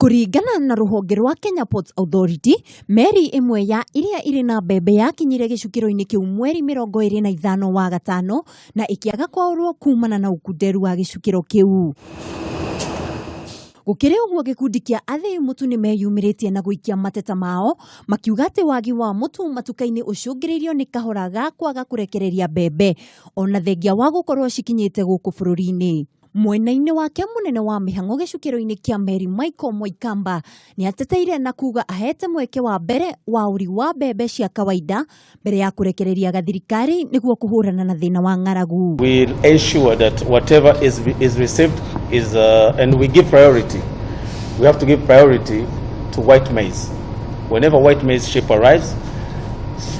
Kũringana na rũhonge rwa Kenya Ports Authority, meri ĩmwe ya iria irĩ na mbembe yakinyire gĩcukĩro-inĩ kĩu mweri 25 wa gatano na ĩkĩaga kwaũrwo kumana na ũkunderu wa gĩcukĩro kĩu. Gũkĩrĩ ũguo, gĩkundi kĩa athĩi mũtu nĩ meyumĩrĩtie na gũikia mateta mao makiuga atĩ wagi wa mũtu matuka-inĩ ũcũngĩrĩirio nĩ kahora ga kwaga kũrekereria mbembe ona thengia wa gũkorwo cikinyĩte gũkũ bũrũri-inĩ. Mwena-inĩ wake, mũnene wa mĩhang'o gĩcukĩro-inĩ kĩa meri Michael Mwaikamba nĩ ateteire na kuga ahete mweke wa mbere wa ũri wa mbembe cia kawaida mbere ya kũrekereria gathirikari nĩguo kũhũrana na thĩna wa ng'aragu. We'll ensure that whatever is received is, and we give priority. We have to give priority to white maize. Whenever white maize ship arrives,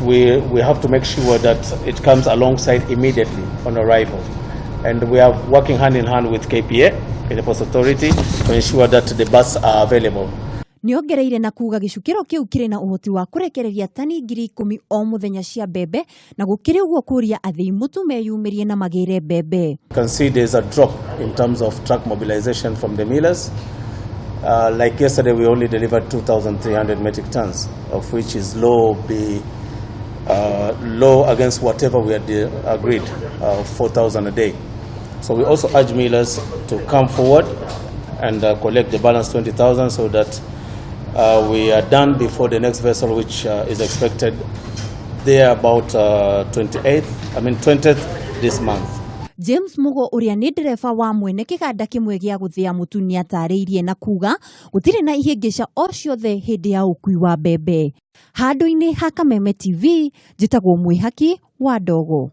we have to make sure that it comes alongside immediately on arrival. And we are working hand in hand with KPA, Kenya Ports Authority, to ensure that the bus are available. Nĩongereire na kuga gĩcukĩro kĩu kĩrĩ na ũhoti wa kũrekereria tani 10,000 o mũthenya cia mbembe, na gũkĩrĩ ũguo kũria athĩi mũtu meyumĩrie na magĩre mbembe. You can see there's a drop in terms of truck mobilization from the millers. Like yesterday, we only delivered 2,300 metric tons, of which is low, be low against whatever we had agreed, 4,000 a day. So we also urge millers to come forward and collect the balance 20,000 so that we are done before the next vessel, which is expected there about 28th, I mean 20th this month. James Mugo, ũrĩa nĩ ndereba wa mwene kĩganda kĩmwe gĩa gũthĩa mũtu, nĩ atarĩirie na kuga gũtirĩ na ihĩngĩca o ciothe hĩndĩ ya ũkui wa mbembe. Handũ-inĩ ha Kameme TV, njĩtagwo Mwĩhaki wa Ndogo.